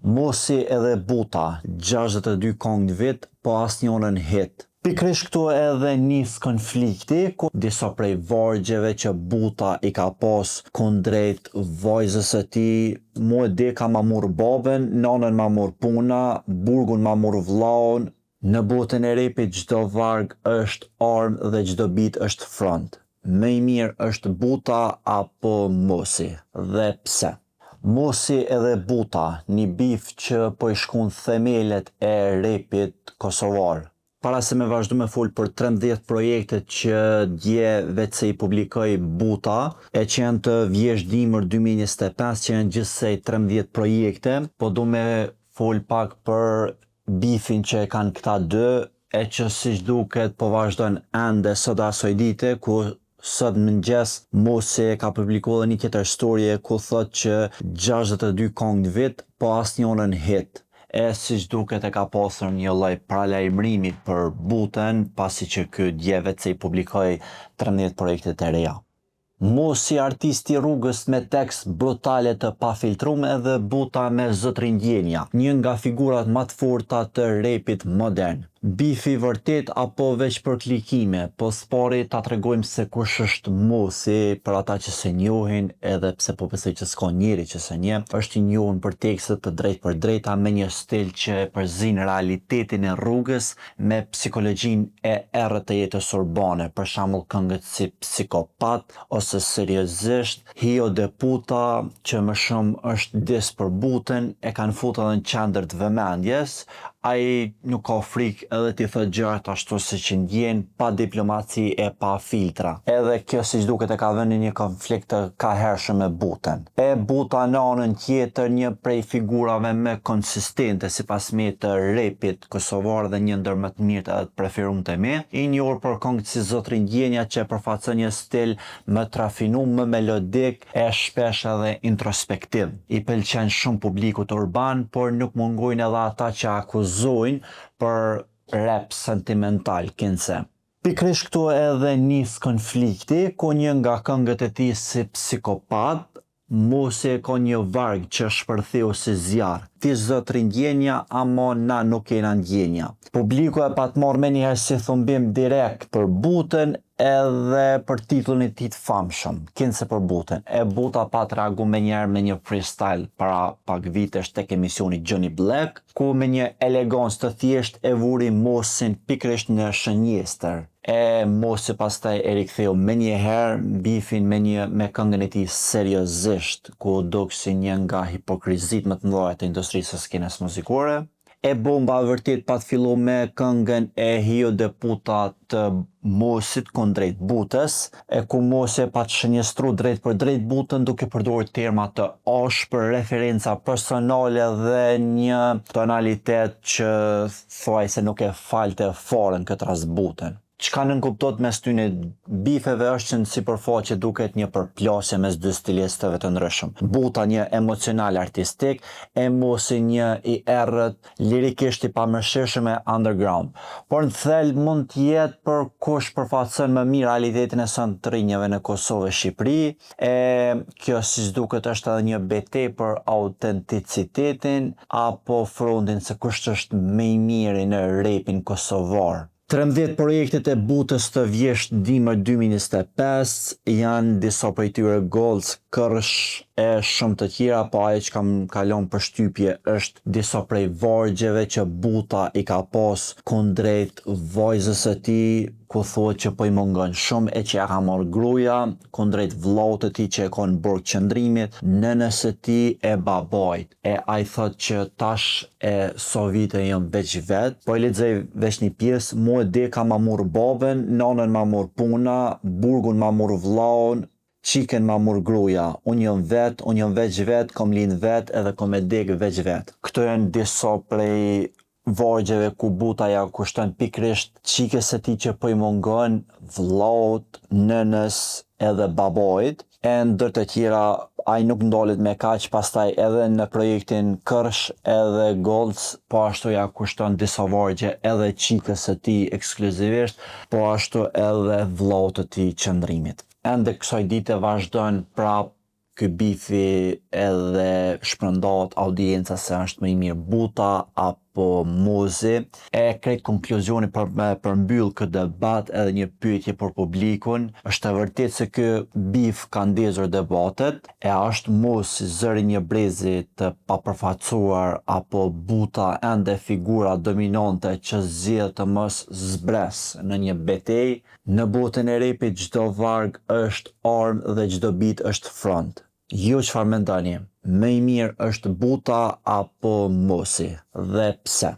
Mosi edhe Buta, 62 kongë në vit, po asnjonën hit. Pikërisht këtu edhe nis konflikti, ku disa prej vargjeve që Buta i ka pas kundrejt vajzës së tij, mu e deka ma murr babën, nanën ma murr puna, burgun ma murr vllaun, në botën e repit çdo varg është armë dhe çdo beat është front. Më i mirë është Buta apo Mosi dhe pse? Mosi edhe Buta, një beef që po i shkun themelet e repit kosovar. Para se me vazhdu me fol për 13 projektet që dje veç se i publikoi Buta, e që janë të vjesht dimër 2025, që janë gjithsej 13 projekte, po du me fol pak për beefin që e kanë këta dy, e që siç duket po vazhdon ende sot asoj dite, ku sot në mëngjes Mosi ka publikuar edhe një tjetër story ku thot që 62 kongë në vit, po asnjonën hit. E siç duket e ka pasur një lloj paralajmërimi për Butën, pasi që ky dje veç se i publikoi 13 projekte të reja. Mosi artisti rrugës me tekst brutale të pafiltrume dhe Buta me zotri ndjenja, një nga figurat më të forta të repit modern. Beefi vërtet apo veç për klikime, po s'pari ta tregojmë se kush është Mosi për ata që se njohin, edhe pse po besoj që s'ka njeri që se njeh, është i njohur për tekste të drejt për drejta me një stil që e përzin realitetin e rrugës me psikologjinë e errët të jetës urbane, për shembull këngët si Psikopat ose Seriozisht, Hijo de puta, që më shumë është diss për Butën, e kanë futur edhe në qendër të vëmendjes. Ai nuk ka frikë edhe t'i thot gjërat ashtu siç i ndjen, pa diplomaci e pa filtra. Edhe kjo siç duket e ka vënë në një konflikt të kahershëm me Butën. E Buta në anën tjetër një prej figurave më konsistente sipas meje të repit kosovar dhe një ndër më të mirët edhe të preferuar të mi, i njohur për këngët si Zotri Ndjenja që përfaqëson një stil më të rafinuar, më melodik e shpesh edhe introspektiv. I pëlqen shumë publikut urban, por nuk mungojnë edhe ata që akuzojnë për rap sentimental kinse. Pikërisht këtu edhe nis konflikti, ku një nga këngët e tij si Psikopat, Mosi e ka një varg që shpërtheu si zjarr. Ti zotri ndjenja, amo na nuk kena ndjenja. Publiku e pat marrë menjëherë si thumbim direkt për Butën edhe për titullin e tij të famshëm, kinse për Butën. E Buta pat reagu menjëherë me një freestyle para pak vitesh tek emisioni Johnny Black, ku me një elegancë të thjeshtë e vuri Mosin pikërisht në shënjestër. E Mosi pastaj e riktheu menjëherë beefin me një me këngën e tij Seriozisht, ku u duk si një nga hipokrizitë më të mëdha të industrisë së skenës muzikore. E bomba vërtet pat fillu me këngën e Hijo de puta të Mosit kundrejt Butës, e ku Mosi e pat shënjestru drejt për drejt Butën duke përdorur terma të ashpër, referenca personale dhe një tonalitet që thuajse nuk e falte fare në këtë rast Butën. Çka nënkuptohet mes tyne beefeve është që në sipërfaqe duket një përplasje mes dy stilistëve të ndryshëm. Buta një emocional artistik, e Mosi një i errët, lirikisht i pamëshirshëm e underground. Por në thelb mund të jetë për kush përfaqëson më mirë realitetin e sot të rinjve në Kosovë e Shqipëri, e kjo siç duket është edhe një betejë për autenticitetin apo frontin se kush është më i miri në repin kosovar. 13 projektet e Butës të vjesht dimër 2025 janë disa prej tyre Goals, Kërsh e shumë të tjera, po ajo që kam kalon përshtypje është disa prej vargjeve që Buta i ka pas kundrejt vajzës së tij, ku thuhet që po i mungon shumë e që ja ka marrë gruaja, kundrejt vllaut të tij që e ka në burg qëndrimit, nënës së tij e babait. E ai thot që tash e sa vite jam veç vet, po i lexoj veç një pjesë, mu e deka ma murr babën, nanën ma murr puna, burgun ma murr vllaun, çikën ma murr gruaja, unë jam vet, unë jam veç vet, kom lind vet edhe kom e dek veç vet. Këto janë disa prej vargjeve ku Buta ja kushton pikërisht çikës së tij që po i mungon, vllaut, nënës edhe babait, e ndër të tjera ai nuk ndalet me kaq, pastaj edhe në projektin Kërsh edhe Goals po ashtu ja kushton disa vargje edhe çikës së tij ekskluzivisht, po ashtu edhe vllaut të tij qëndrimit. Ende kësaj dite vazhdon prap ky beefi edhe shpërndahet audienca se është më i mirë Buta apo Mozi. E krejt konkluzioni për me përmbyll këtë debat edhe një pyetje për publikun, është e vërtet se ky beef ka ndezur debatet, e a është Mosi zëri një brezi të papërfaqësuar apo Buta ende figura dominante që zgjedh të mos zbres në një betejë? Në botën e repit çdo varg është armë dhe çdo beat është front. Ju çfarë mendoni? Më i mirë është Buta apo Mosi? Dhe pse?